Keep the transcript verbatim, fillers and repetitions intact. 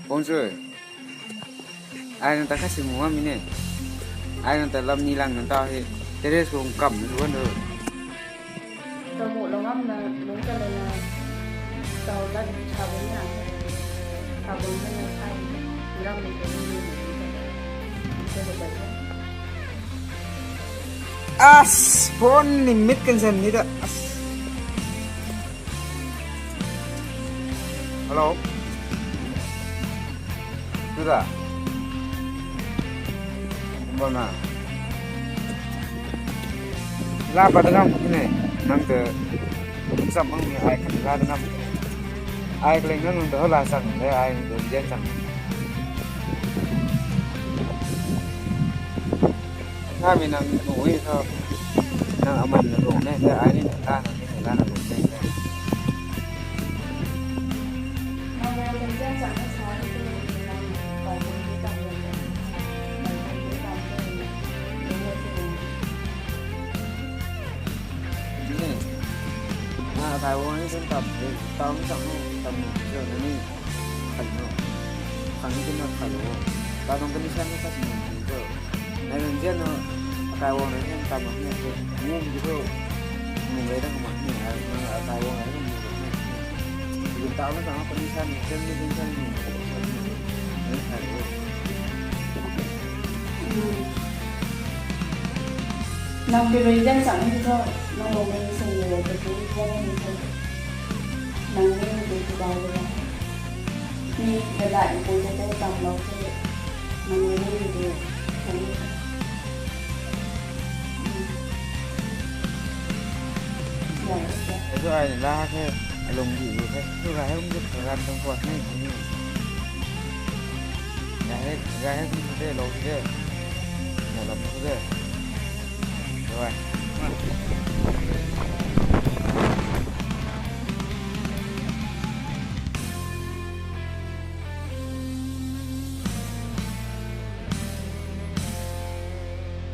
Ponsui. Ai nang ta kasi muam mine. Ai nang ta lam ni lang nang ta he. Terrace khou kam na suan do. Tau bu lou ngam na lungc ta lana tau lat sa bu na. Sa bu na na sai. Ram ni ko ni ni. Sa bu bai. As, phone ni mit kan san ni da. As. Hello. Tu da. Bana. La pa da ngam ne. Nang te. Sam mang ni ai kan la da ngam. Ai kling nang te la sang le ai te jen sang. Nami nang nui tho. Nang aman na rong ne, te ai ni nang la nang ni la nang rong ne. Ni, na kai wang ni sen tam, tam tam tam ni, jo na ni. Khan no. Khan ni na khan lo. Ka dong condition ni kasi ni ko. Na nang jen no, kai wang na jen tam ni ko. Mum di ko. Mum le da ko ma ni, na kai wang na mum ko ni. Di tam na tam condition ni, jen ni condition ni. Ni khan lo. Nang pi rui jen chang ni ko, nang lo ni sing ni lo ko tu, jen ni ko. Nang ni ni ko ba lo. Ni kadai ni ko te te tam lou the. Nang ni ni ko. Nang ni. Ai tu ai la the, alung di lu the. Tu rai hum du kagan tang kuat ni ni. Rai he, rai he kum the, lou the. Na lam the. Rai.